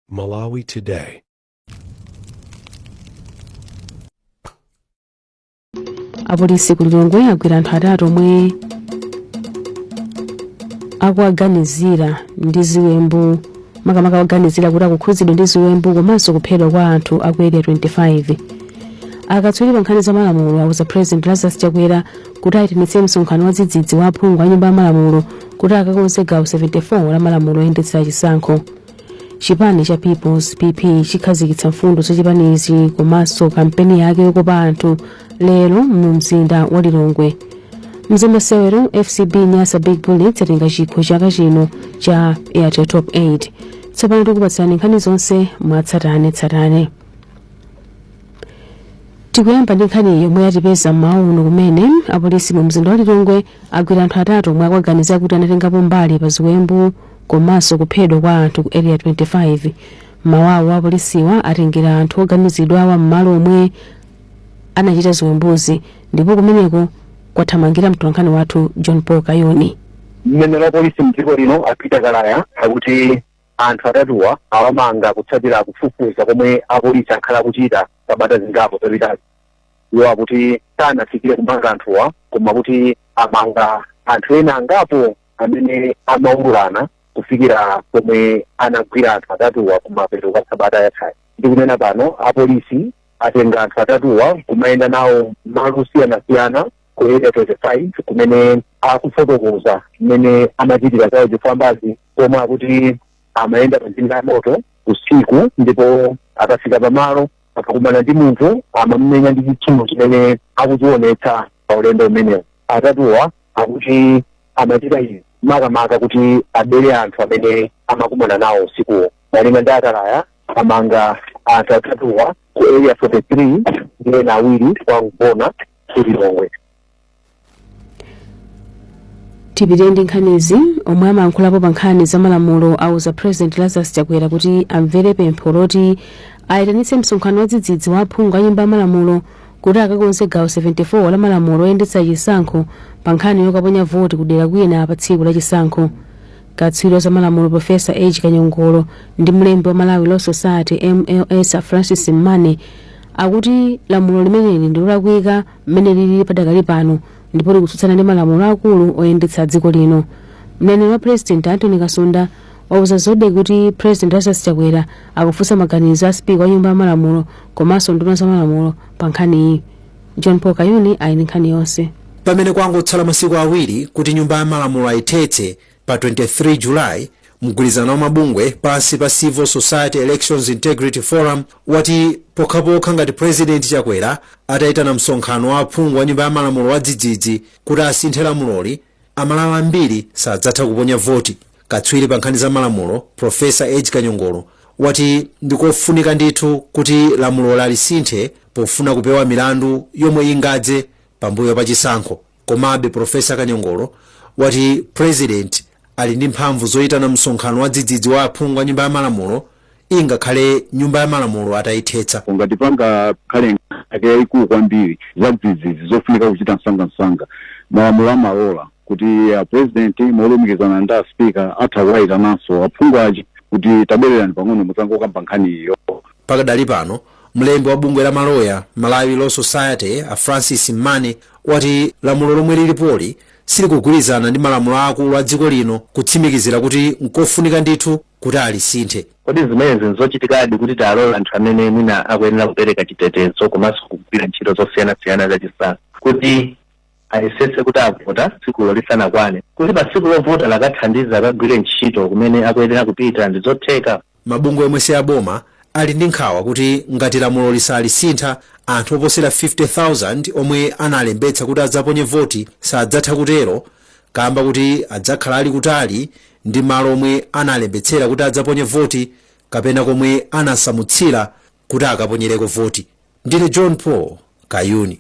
Malawi Today. Apolisi ku Lilongwe agwira anthu atatu omwe akuwaganizira ndi ziwembu, makamaka akuwaganizira kuti akukhudzidwa ndi ziwembu komanso kuphedwa kwa anthu aku Area 25. Akatswiri pa nkhani za malamulo auza President Lazarus Chakwera kuti ayitanitse msonkhano wa dzidzidzi wa aphungu a Nyumba ya Malamulo kuti akakonze gawo 74 la malamulo oyendetsera chisankho. Chipani cha Peoples, PP, chikhazikitsa mfundo za chipanichi komanso kampeni yake yokopa anthu lero mu mzinda wa Lilongwe. Mzamasewero, FCB Nyasa Big Bullets yatenga chikho chaka chino cha Airtel Top 8. Tsopano tikupatsirani nkhani zonse mwatsatanetsatane. Tikuyamba ndi nkhani yomwe yatipeza mmawa uno, kumene apolisi mu mzinda wa Lilongwe agwira anthu atatu omwe akuwaganizira kuti anatengapo mbali pa ziwembu komanso kuphedwa kwa anthu ku Area 25. Mmawawu apolisiwa atengera anthu oganizidwawa m'malo omwe anachita ziwembuzi, ndipo kumeneko kwathamangira mtolankhani wathu John Paul Kayuni. Mneneri wa polisi mdziko lino, a Peter Kalaya, akuti anthu atatuwa awamanga kutsatira kufufuza komwe apolisi akhala akuchita sabata zingapo zapitazi. Iwo akuti sanafikire kumanga anthuwa, koma kuti amanga anthu ena angapo amene amaululana kufikira pomwe anagwira anthu atatuwa kumapeto kwa sabata yathayi. Ndikunena pano, apolisi atenga anthu atatuwa kumayenda nawo malo osiyanasiyana ku Area 25, kumene akufotokoza mmene amachitira zawo zifwambazi, pomwe akuti amayenda pa njinga ya moto usiku, ndipo akafika pamalo, akakumana ndi munthu, amamumenya ndi chitsulo chimene akuchionetsa pa ulendo umenewu. Atatuwa akuti amachita izi makamaka kuti abere anthu amene amakumana nawo usikuwo. Malinga ndi a Kalaya, amanga anthu atatuwa ku Area 43 ndi ena awiri kwa Mgona ku Lilongwe. Tipite ndi nkhanizi. Omwe amayankhulapo pa nkhani za malamulo auza President Lazarus Chakwera kuti amvere pempho loti ayitanitse msonkhano wa dzidzidzi wa aphungu a Nyumba ya Malamulo kuti akakonze gawo 74 la malamulo oyendetsa chisankho pa nkhani yokaponya voti kudera kwina pa tsiku la chisankho. Katswiri wa za malamulo Profesa H Kanyongolo ndi mlembi wa Malawi Law Society, MLS, Francis Mmane akuti lamulo limeneli ndi lolakwika mmene lilili padakali pano ndipo likutsutsana ndi malamulo akulu oyendetsa dziko lino. Mneneri wa President Anthony Kasunda wauza Zodiak kuti President Lazarus Chakwera akufunsa maganizo a Spika wa Nyumba ya Malamulo komanso nduna za malamulo pa nkhaniyi. John Paul Kayuni ali ndi nkhani yonse. Pamene kwangotsala masiku 2 kuti Nyumba ya Malamulo ayithetse pa 23 Julayi, mgwirizano wa mabungwe pansi pa Civil Society Elections Integrity Forum wati pokhapokha ngati President Chakwera atayitana msonkhano wa aphungu wa Nyumba ya Malamulo wa dzidzidzi kuti asinthe lamuloli, Amalawi ambiri sadzatha kuponya voti. Katswiri pa nkhani za malamulo Profesa H Kanyongolo wati ndikofunika ndithu kuti lamulo alisinthe pofuna kupewa milandu yomwe ingadze pambuyo pa chisankho. Komabe Profesa Kanyongolo wati President ali ndi mphamvu zoyitana msonkhano wa dzidzidzi wa aphungu a Nyumba ya Malamulo ingakhale Nyumba ya Malamulo atayithetsa. Ngati pangakhale nkhani yayikulu kwambiri zadzidzidzi zofunika kuchita msangamsanga, malamulo amalola kuti a President molumikizana ndi a Speaker atha kuwayitananso aphungu aja kuti tabwererani pang'ono mudzangokamba nkhani iyo. Pakadali pano, mlembi wa bungwe la maloya, Malawi Law Society, a Francis Mmane wati lamulo lomwe lilipoli silikugwirizana ndi malamulo aakulu a dziko lino, kutsimikizira kuti nkofunika ndithu kuti alisinthe. Kodi zimenezi nzochitikadi kuti tialole anthu amene mwina akuyenera kupereka chitetezo komanso kugwira ntchito zosiyanasiyana zachisankho kuti ayesetse kuti avota tsikulo lisanakwane, kuti pa tsiku lovota lakathandiza akagwire ntchito kumene akuyenera kupita? Ndi zotheka? Mabungwe omwe si aboma ali ndi nkhawa kuti ngati lamulo lisalisintha, anthu oposera 50,000 omwe analembetsa kuti adzaponye voti sadzatha kutero kamba kuti adzakhala ali kutali ndi malo omwe analembetsera kuti adzaponye voti kapena komwe anasamutsira kuti akaponyereko voti. Ndine John Paul Kayuni.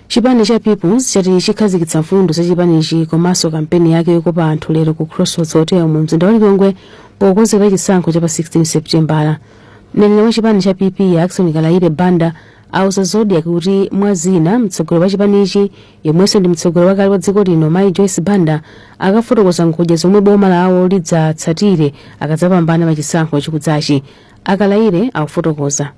Chipani cha Peoples chati chikhazikitsa mfundo za chipanichi komanso kampeni yake yokopa anthu lero ku Crossroads Hotel mu mzinda wa Lilongwe pokonzekera chisankho cha pa 16 Septembala. Mneneri wa chipani cha PP, Ackson Kalaile Banda, Auza Zodiak kuti mwa zina, mtsogoleri wa chipanichi, yemwenso ndi mtsogoleri wakale wa dziko lino, Mayi Joyce Banda, akafotokoza ngodya zomwe boma lawo lidzatsatire akadzapambana pa chisankho chikudzachi. Akalaire akufotokoza.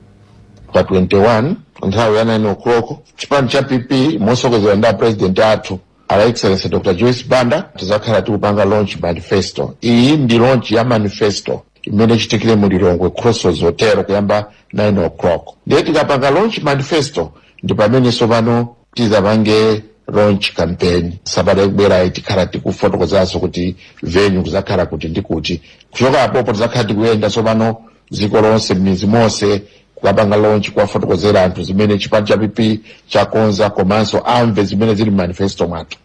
Pa 21 nthawi ya 9 o'clock, chipani cha PP motsogozedwa ndi president athu, Her Excellency Dr Joyce Banda, tizakhala tikupanga launch manifesto. Iyi ndi launch ya manifesto imene ichitikire mu Lilongwe, Crossroads Hotel, kuyamba 9 o'clock. Ndiye tikapanga launch manifesto, ndi pamene tsopano tizapange launch campaign. Sabata ikubwerayi tikhala tikufotokozanso kuti venue kuzakhala kuti ndi kuti. Kuchoka apopo tizakhala tikuyenda tsopano dziko lonse, m'mizi monse, kukapanga launch, kuwafotokozera anthu zimene chipani cha PP chakonza, komanso amve zimene zili manifesto mwathu.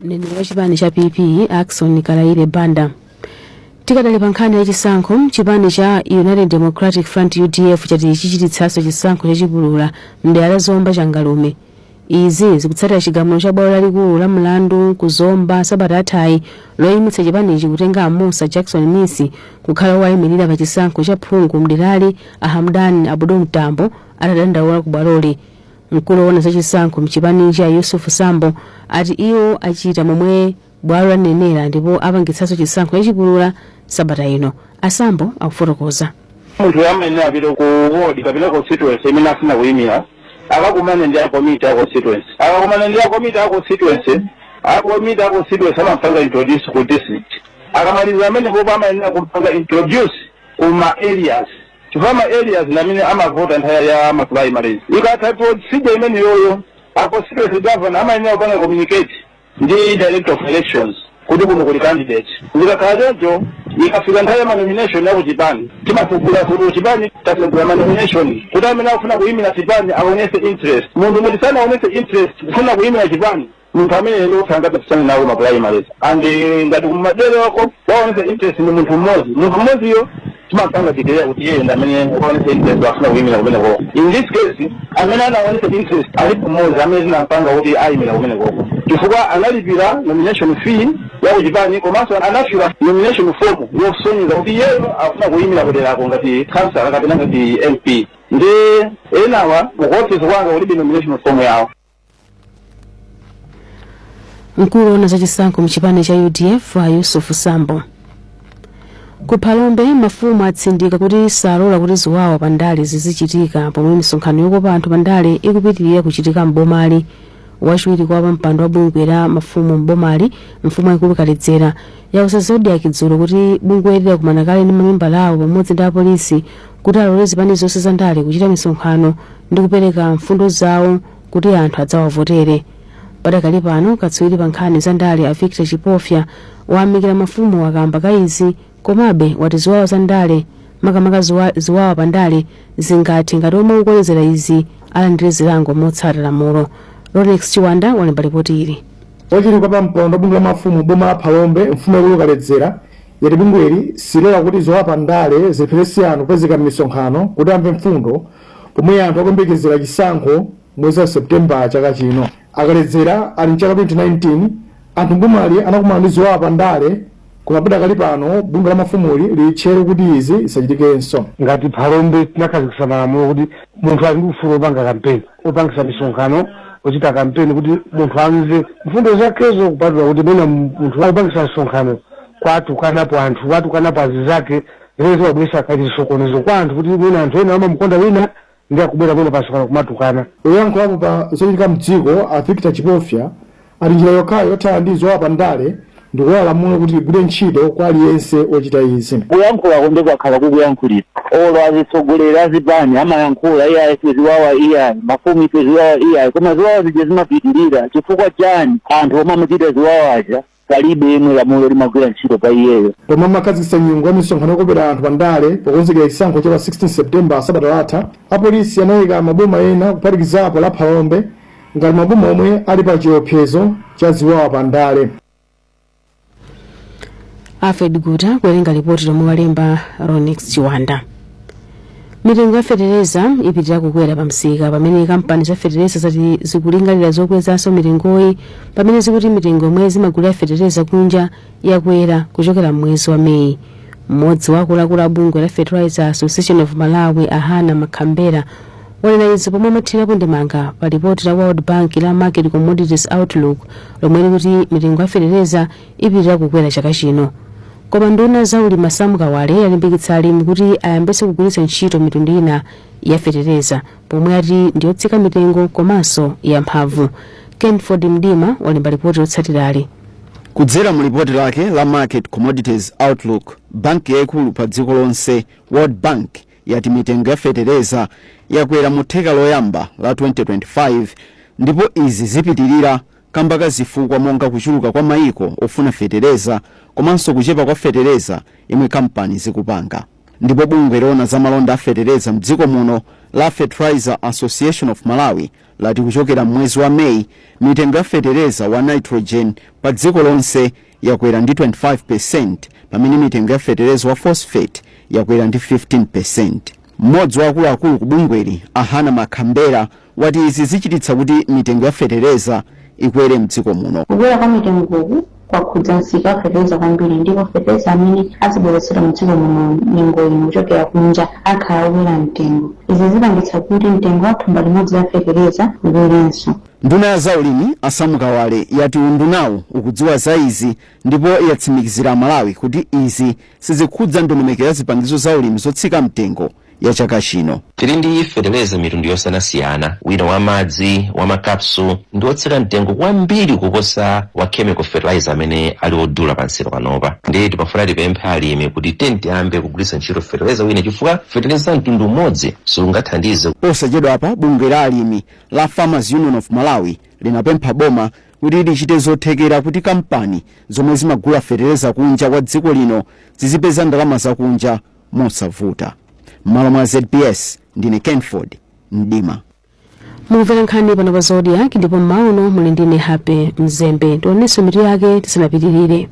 Mneneri wa chipani cha PP, Akson Kalaire Banda. Tikadali pa nkhani yachisankho, chipani cha United Democratic Front, UDF, chati chichititsanso chisankho chachipulula mdera la Zomba Changalume. Izi zikutsatira chigamulo cha bwalo lalikulu la mlandu ku Zomba sabata yathayi loyimitsa chipanichi kutenga Amusa Jackson Misi kukhala wowayimirira pa chisankho cha phungu mderali, Ahamdan Abudu Mtambo atadandaula ku bwaloli. Mkulu woona za chisankho mchipanichi, a Yusuf Sambo, ati iwo achita momwe bwalo lanenera ndipo apangitsanso chisankho chachipulula sabata ino. Asambo akufotokoza. Munthu amene apite ku ward kapena constituency imene afuna kuyimira, akakumane ndi akomiti a constituency. Akakumana ndi akomiti a constituency, akomiti a constituency amapanga introduce ku district. Akamaliza amene popo, amayenera kupanga introduce ku ma areas, chifukwa ma areas ndi amene amavota nthawi ya ma primaries. Ikatha procedure imene yoyo, a constituency governor amayenera kupanga communicate ndi Director of Elections kuti kuno kuli candidate. Zikakhala choncho, ikafika nthawi ya manomination ya kuchipani, timasegula kuti chipani tasegula manomination kuti amene akufuna kuyimira chipani aonese interest. Munthu muti sanaonese interest kufuna kuyimira chipani, munthu amene ndi sangapikisane nawo ma primaries. And ngati kumadera wako waonesa interest ni munthu mmodzi, munthu mmodziyo timapanga declare kuti iye ndi amene waonesa interest, wafuna kuyimira kumeneko. In this case, amene anaonesa interest alipo mmodzi amene tinampanga kuti ayimira kumenekoko, chifukwa analipira nomination fee ya kuchipani, komanso anafila nomination form yosonyeza kuti iyeyo afuna kuyimira kuderako ngati councillor kapena ngati MP. Ndi enawa kuofisi kwanga kulibe nomination form yawo. Mkulu woona zachisankho mchipani cha UDF, a Yusuf Sambo. Ku Phalombe, mafumu atsindika kuti salola kuti ziwawa pandale zizichitika pomwe misonkhano yokopa anthu pandale ikupitirira kuchitika m'bomali. Wachiwiri kwa wapampando wa bungwe la mafumu m'bomali, Mfumu Yaikulu Kaledzera, yauza Zodiak dzulo kuti bungweli lakumana kale ndi mamembala awo pamodzi ndi apolisi kuti alole zipani zonse za ndale kuchita misonkhano ndi kupereka mfundo zawo kuti anthu adzawavotere. Padakali pano, katswiri pa nkhani za ndale, a Victor Chipofya, wayamikira mafumu akamba ka izi. Komabe wati ziwawa za ndale, makamaka ziwawa pa ndale, zingathe ngati omwe akukolezera izi alandire zilango motsata lamulo. Ronex Chiwanda walemba ripoti ili. Wachiwiri kwa wapampando wa bungwe la mafumu boma la Phalombe, Mfumu Yaikulu Kaledzera, yati bungweli silola kuti ziwawa pa ndale zilepheretse anthu kupezeka m'misonkhano kuti amve mfundo pomwe anthu akuyembekezera chisankho mwezi wa Septemba chaka chino. Akaledzera ali mchaka 2019 anthu mbomali anakumana ndi ziwawa pa ndale, koma padakali pano bungwe la mafumuli lili tcheru kuti izi zisachitikenso. Ngati Phalombe tinakhazikitsa malamulo kuti munthu ali ndi ufulu wopanga kampeni, opangisa misonkhano, ochita kampeni kuti munthu amve mfundo zakezo, kupatula kuti mwina munthu akupangisa msonkhano kwatukanapo anthu, kwatukanapo azizake, zimene zimabweretsa kachisokonezo kwa anthu, kuti mwina anthu ena amamukonda wina ndi akubwera mwina pasonkhano kumatukana. Oyankhulapo pa zochitika mdziko, a Victor Chipofya, ati njira yokhayo yothana ndi ziwawa pa ndale ndikulola lamulo kuti ligwire ntchito kwa aliyense ochita izi. Kuyankhulako ndi kwakhala kukuyankhulira, olo azitsogoleri azipani amayankhula, "Iyayi, ife ziwawa iyayi, mafumu ife ziwawa iyayi," koma ziwawa zija zimapitirira. Chifukwa chani? Anthu omwe amachita ziwawaja palibe yemwe lamulo limagwira ntchito pa iyeyo. Pomwe amakhazikitsa nyengo ya misonkhano yokopera anthu pa ndale pokonzekera chisankho cha pa 16 Septemba sabata latha, apolisi anayika maboma ena, kuphatikizapo la Phalombe, ngati maboma omwe ali pa chiopsezo cha ziwawa pa ndale. Alfred Guta kuwerenga ripoti lomwe walemba Ronex Chiwanda. Mitengo ya fetereza ipitirira kukwera pa msika pamene kampani za fetereza zati zikulingalira zokwezanso mitengoyi, pamene zikuti mitengo yomwe zimagulira fetereza kunja yakwera kuchokera mwezi wa Meyi. Mmodzi wa akuluakulu a bungwe la Fertilizer Association of Malawi, Ahana Makhambera, wanena izi pomwe amathirapo ndemanga pa lipoti la World Bank la Market Commodities Outlook lomwe likuti mitengo ya fetereza ipitirira kukwera chaka chino. Koma nduna za ulimi Sam Kawale yalimbikitsa alimi kuti ayambenso kugwiritsa ntchito mitundu ina ya fetereza pomwe ati ndiyotsika mitengo komanso yamphamvu. Kenford Mdima walemba ripoti lotsatirali. Kudzera mu lipoti lake la Market Commodities Outlook, banki yayikulu pa dziko lonse World Bank yati mitengo ya fetereza yakwera mu theka loyamba la 2025, ndipo izi zipitirira kamba ka zifukwa monga kuchuluka kwa mayiko ofuna fetereza komanso kuchepa kwa fetereza imwe kampani zikupanga. Ndipo bungwe loona za malonda a fetereza mdziko muno la Fertilizer Association of Malawi lati kuchokera mwezi wa Meyi, mitengo ya fetereza wa nitrogen pa dziko lonse yakwera ndi 25%, pamene mitengo ya fetereza wa phosphate yakwera ndi 15%. Mmodzi wa akuluakulu ku bungweli, Ahana Makhambera, wati izi zichititsa kuti mitengo ya fetereza ikwere mdziko muno. Kukwera kwa mitengoku kwakhudza msika wa fetereza kwambiri, ndipo fetereza amene azibweretsedwa mdziko muno nyengo ino kuchokera kunja akhala okwera mtengo. Izi zipangitsa kuti mtengo wa thumba limodzi la fetereza ukwerenso. Nduna ya zaulimi a Sam Kawale yati undunawu ukudziwa za izi ndipo yatsimikizira Amalawi kuti izi sizikhudza ndondomeko ya zipangizo za ulimi zotsika mtengo ya chaka chino. Tili ndi feteleza mitundu yosiyanasiyana, wina wa madzi, wa makapsu ndi wotsika mtengo kwambiri kuposa wa chemical fertilizer amene ali odula pansika panopa. Ndiye timafuna tipemphe alimi kuti tiyambe kugwiritsa ntchito feteleza wina, chifukwa feteleza mtundu umodzi sungathandize. Posachedwa apa, bungwe la alimi la Farmers Union of Malawi linapempha boma kuti lichite zothekera kuti kampani zomwe zimagula feteleza kunja kwa dziko lino zizipeza ndalama zakunja mosavuta. M'malo mwa ZBS, ndine Kenford Mdima. Mukumvera nkhani pano pa Zodiak, ndipo mmawa uno muli ndine Happy Mzembe. Tionenso mitu yake tisanapitirire.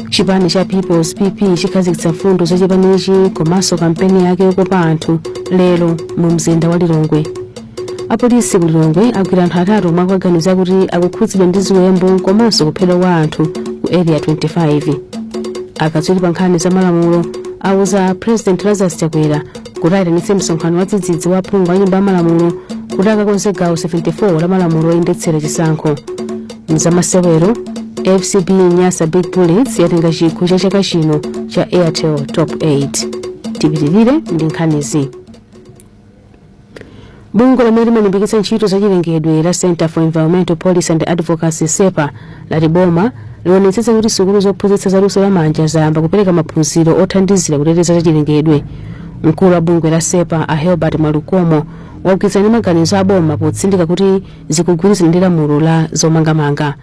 Chipani cha People's PP chikhazikitsa mfundo za chipanichi komanso kampeni yake yokopa anthu lero mu mzinda wa Lilongwe. Apolisi ku Lilongwe agwira anthu atatu omwe akuganiza kuti akukhudzidwa ndi ziwembu komanso kuphedwa kwa anthu ku Area 25. Akatswiri pa nkhani za malamulo auza President Lazarus Chakwera kuti ayitanitse msonkhano wa dzidzidzi wa aphungu a nyumba ya malamulo kuti akakonze gawo 74 la malamulo oyendetsera chisankho. Mzamasewero, FCB Nyasa Big Bullets yatenga chikho cha chaka chino cha Airtel Top 8. Tipitirire ndi nkhanizi. Bungwe lomwe limalimbikitsa ntchito zachilengedwe la Center for Environmental Policy and Advocacy, CEPA, lati boma lionetsetse kuti sukulu zophunzitsa zaluso lamanja zayamba kupereka maphunziro othandizira kuteteza zachilengedwe. Mkulu wa bungwe la CEPA, a Herbert Mwalukomo, wagwirizana ndi maganizo a boma potsindika kuti zikugwirizana ndi lamulo la zomangamanga.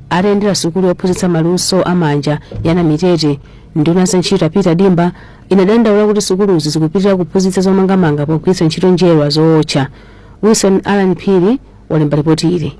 Atayendera sukulu yophunzitsa maluso amanja ya Namitete, nduna za ntchito a Peter Dimba inadandaula kuti sukuluzi zikupitirira kuphunzitsa zomangamanga pogwiritsa ntchito njerwa zootcha. Wilson Alan Phiri walemba ripoti ili.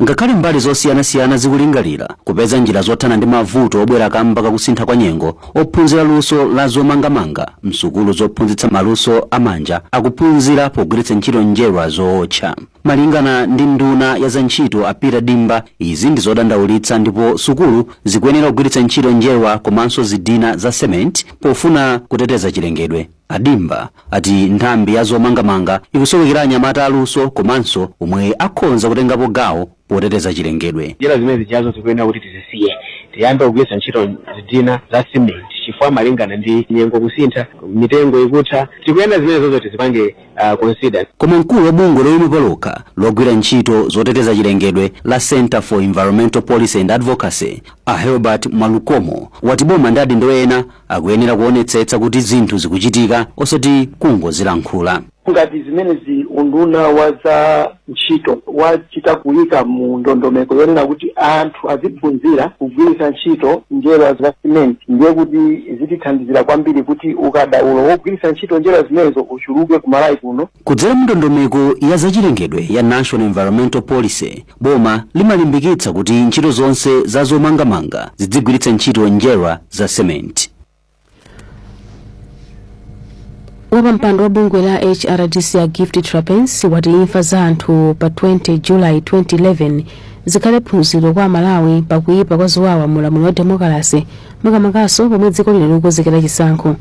Ngakhale mbali zosiyanasiyana zikulingalira kupeza njira zothana ndi mavuto obwera kamba kakusintha kwa nyengo, ophunzira luso la zomangamanga msukulu zophunzitsa maluso amanja akuphunzira pogwiritsa ntchito njerwa zootcha. Malingana ndi nduna ya zantchito a Peter Dimba, izi ndi zodandaulitsa ndipo sukulu zikuyenera kugwiritsa ntchito njerwa komanso zidina za cement pofuna kuteteza chilengedwe. Adimba ati nthambi ya zomangamanga ikusowekera anyamata aluso komanso omwe akhonza kutengapo gawo poteteza chilengedwe. Njira zimene zijazo zikuyenera kuti tizisiye, tiyambe kugwiritsa ntchito zidina za cement, chifukwa malingana ndi nyengo kusintha, mitengo ikutha, tikuyenera zimene zozo tizipange consider. Koma mkulu wa bungwe loyima palokha logwira ntchito zoteteza chilengedwe la Center for Environmental Policy and Advocacy, a Herbert Mwalukomo, wati boma ndi adindo ena akuyenera kuonetsetsa kuti zinthu zikuchitika osati kungozilankhula. Ngati zimenezi unduna wa za ntchito wachita kuyika mu ndondomeko yonena kuti anthu aziphunzira kugwiritsa ntchito njerwa za simenti, ndiye kuti zitithandizira kwambiri kuti ukadaulo wogwiritsa ntchito njerwa zimenezo uchuluke ku Malawi kuno. Kudzera mu ndondomeko ya zachilengedwe ya National Environmental Policy, boma limalimbikitsa kuti ntchito zonse za zomangamanga zidzigwiritsa ntchito njerwa za cement. Wapampando wa bungwe la HRDC, a Gift Trapence, wati imfa za anthu pa 20 July 2011 Zikhale phunziro kwa Amalawi pakuyipa kwa ziwawa mu ulamuliro wa demokalase, makamakaso pomwe dziko lino likukonzekera chisankho.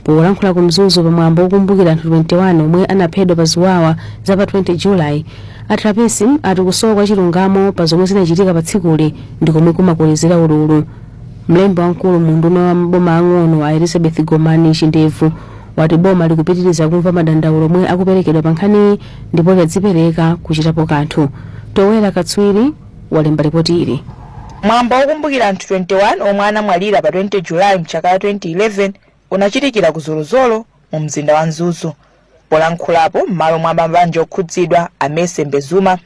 Polankhula ku Mzuzu pamwambo wokumbukira anthu 21 omwe anaphedwa pa ziwawa za pa 20 Julayi, a Trapence ati kusowa kwa chilungamo pa zomwe zinachitika pa tsikuli ndi komwe kumakolezera ululu. Mlembi wamkulu mu unduna wa maboma ang'ono a Elizabeth Gomani Chindevu wati boma likupitiriza kumva madandaulo omwe akuperekedwa pa nkhaniyi ndipo lyadzipereka kuchitapo kanthu. Towera Katswiri walemba ripoti ili. Mwambo wokumbukira anthu 21 omwe anamwalira pa 20 Julayi mchaka cha 2011 unachitikira ku Zolozolo mu mzinda wa Mzuzu. Polankhulapo m'malo mwa mabanja okhudzidwa, a Mercy Mbezuma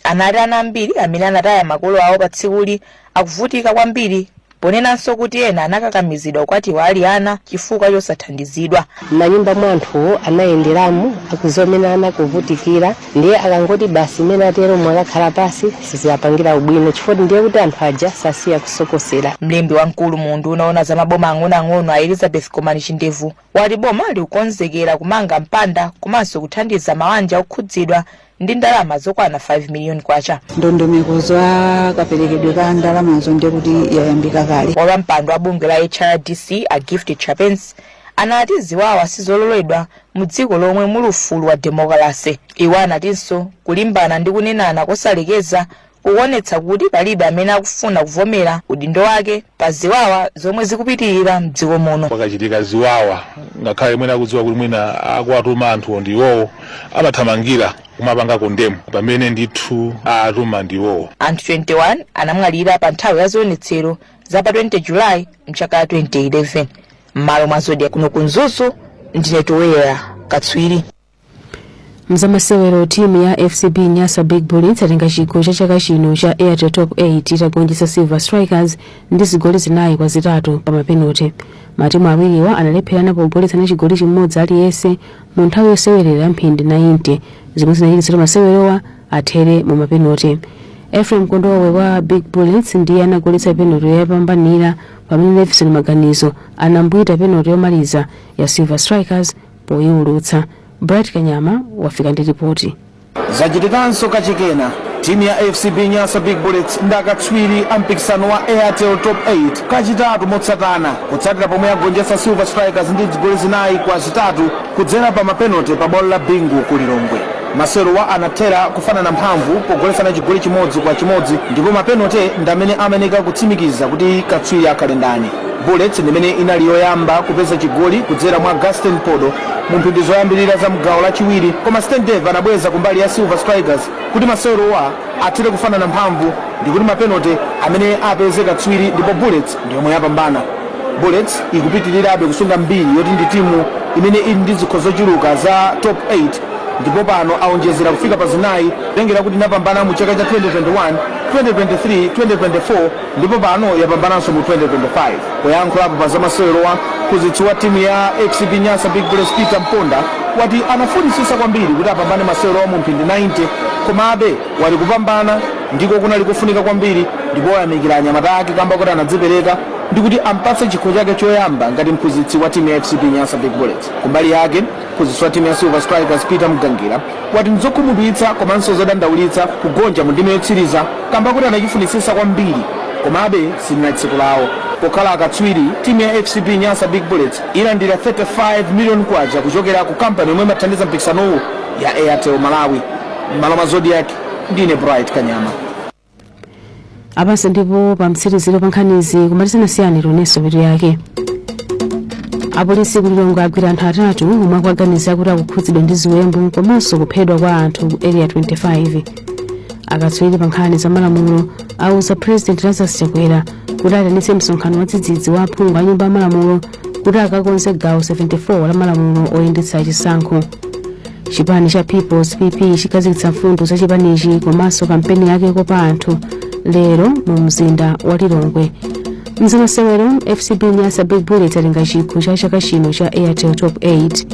anati ana ambiri amene anataya makolo awo pa tsikuli akuvutika kwambiri, ponenanso kuti ena anakakamizidwa kukwatiwa ali ana chifukwa chosathandizidwa. M'manyumba mwa anthuwo anayenderamo, akudziwa mmene anakuvutikira, ndiye akangoti basi mmene atero mwakakhala pasi, siziwapangira ubwino chifukwa ndiye kuti anthu aja sasiya kusokosera. Mlembi wamkulu mu unduna oona za maboma ang'onoang'ono a Elizabeth Gomani Chindevu wati boma likukonzekera kumanga mpanda komanso kuthandiza mawanja okhudzidwa ndi ndalama zokwana 5 miliyoni kwacha. Ndondomeko za kaperekedwe ka ndalamazo ndiye kuti yayambika kale. Wapampando wa bungwe la HRDC a Gift Trapence anati ziwawa sizololedwa mu dziko lomwe muli ufulu wa demokalase. Iwo anatinso kulimbana ndi kunenana kosalekeza kukuonetsa kuti palibe amene akufuna kuvomera udindo wake pa ziwawa zomwe zikupitirira mdziko muno. Pakachitika ziwawa, ngakhale mwina akudziwa kuti mwina akuwatuma anthuwo ndi iwowo, amathamangira kumapanga condemn pamene ndithu atuma ndi iwowo. Anthu 21 anamwalira pa nthawi ya zionetsero za pa 20 Julayi mchaka 2011. M'malo mwa Zodiak kuno ku Mzuzu, ndine Towera Katswiri. Mzamasewero, timu ya FCB Nyasa Big Bullets atenga chikho cha chaka chino cha Airtel Top 8 itagonjetsa Silver Strikers ndi zigoli 4-3 pa mapenalty. Matimu awiriwa analepherana pogoletsana chigoli chimodzi aliyense mu nthawi yosewerera mphindi 90, zomwe zinachititsa kuti masewerowa athere mu mapenalty. Ephraim Kondowe wa Big Bullets ndiye anagoletsa penalty yoyapambanira, pamene Levison Maganizo anambwita penalty yomaliza ya Silver Strikers poyiulutsa. Bright Kanyama wafika ndi ripoti. Zachitikanso kachikena, timu ya FCB Nyasa Big Bullets ndi akatswiri a mpikisano wa Airtel Top 8 kachitatu motsatana, kutsatira pomwe yagonjetsa Silver Strikers ndi zigoli 4-3 kudzera pa mapenalty pa bwalo la Bingu ku Lilongwe. Masewerowa anathera kufanana mphamvu pogoletsana chigoli 1-1, ndipo mapenalty ndi amene amayeneka kutsimikiza kuti katswiri akhale ndani. Bullets ndimene inali yoyamba kupeza chigoli kudzera mwa Gaston Podo mu mphindi zoyambirira za mgawo lachiwiri, koma Stan Dave anabweza kumbali ya Silver Strikers kuti masewerowa athere kufanana mphamvu ndikuti mapenalty amene apeze katswiri, ndipo Bullets ndi yomwe yapambana. Bullets ikupitirirabe kusunga mbiri yoti ndi timu imene ili ndi zikho zochuluka za Top 8, ndipo pano aonjezera kufika pa zinayi, kutengera kuti inapambana mu chaka cha 2021, 2023, 2024 ndipo pano yapambananso mu 2025. Poyankhulapo pa zamasewerowa, mphunzitsi wa timu ya FCB Nyasa Big Bullets Peter Mponda wati anafunisisa kwambiri kuti apambane masewerowa mu mphindi 90, komabe wati kupambana ndiko kunali kufunika kwambiri, ndipo wayamikira anyamata ake kamba kuti anadzipereka ndi kuti ampatse chikho chake choyamba ngati mphunzitsi wa timu ya FCB Nyasa Big Bullets. Kumbali yake, mphunzitsi wa timu ya Silver Strikers Peter Mgangira wati ndizokhumudwitsa komanso zodandaulitsa kugonja mu ndime yotsiriza kamba kuti anachifunisisa kwambiri, komabe silinali tsiku lawo. Pokhala akatswiri, timu ya FCB Nyasa Big Bullets ilandira 35 million kwacha kuchokera ku kampani yomwe imathandiza mpikisanowu ya Airtel Malawi. M'malo mwa Zodiak, ndine Bright Kanyama. Apanso ndipo pa mtsiriziro pa nkhanizi, koma tisanasiyane tionenso mitu yake. Apolisi ku Lilongwe agwira anthu atatu omwe akuwaganiza kuti akukhudzidwa ndi ziwembu komanso kuphedwa kwa anthu ku Area 25. Akatswiri pa nkhani za malamulo auza President Lazarus Chakwera kuti ayitanitse msonkhano wa dzidzidzi wa aphungu a nyumba ya malamulo kuti akakonze gawo 74 la malamulo oyendetsa chisankho. Chipani cha People's PP chikhazikitsa mfundo za chipanichi komanso kampeni yake yokopa anthu lero mu mzinda wa Lilongwe. Mzamasewero, FCB Nyasa Big Bullets atenga chikho cha chaka chino cha Airtel Top 8.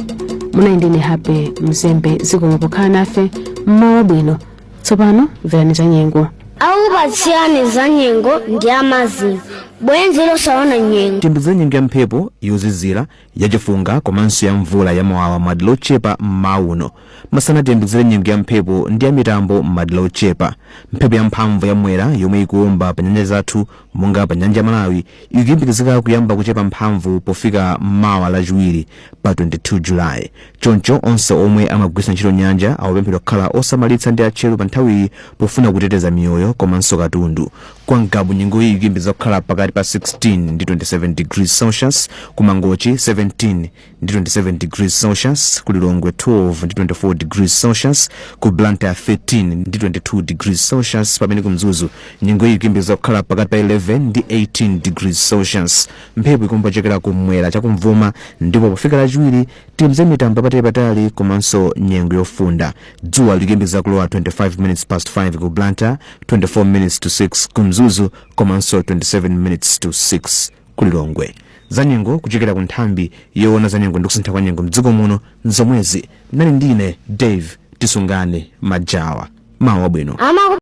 Munali ndine Happy Mzembe. Zikomo pokhala nafe, mmawa bwino. Tsopano mverani za nyengo. Akupatsirani za nyengo ndi amazimo. Bwenzi losaona nyengo. Tiyembekezere nyengo ya mphepo yozizira, yachifunga komanso ya mvula ya mawawa m'madera ochepa mmawa uno. Masana tiyembekezere nyengo ya mphepo ndi ya mitambo m'madera ochepa. Mphepo ya mphamvu ya mwera yomwe ikuwomba pa nyanja zathu monga pa nyanja ya Malawi ikuyembekezeka kuyamba kuchepa mphamvu pofika mawa Lachiwiri pa 22 Julayi. Choncho onse omwe amagwiritsa ntchito nyanja akupemphedwa kukhala osamalitsa ndi atcheru pa nthawiyi pofuna kuteteza miyoyo komanso katundu. Kwa Ngabu nyengoyi ikuyembekezeka kukhala pakati pa 16 ndi 27 degrees Celsius, ku Mangochi 17 ndi 27 degrees Celsius, ku Lilongwe 12 ndi 24 degrees Celsius, ku Blantyre 13 ndi 22 degrees Celsius, pamene ku Mzuzu nyengoyi ikuyembekezeka kukhala pakati pa 11 ndi 18 degrees Celsius. Mphepo ikuomba kuchokera kumwera chakumvuma ndipo pofika Lachiwiri tiyembekezere mitambo yapatali komanso nyengo yofunda. Dzuwa likuyembekezeka kulowa 25 minutes past 5 ku Blantyre, 24 minutes to 6 ku Mzuzu komanso 27 minutes to 6 ku Lilongwe. Zanyengo kuchokera ku nthambi yoona zanyengo ndi kusintha kwa nyengo mdziko muno nzomwezi. Nali ndine Dave Tisungane Majawa. Mawa wabwino. Ama.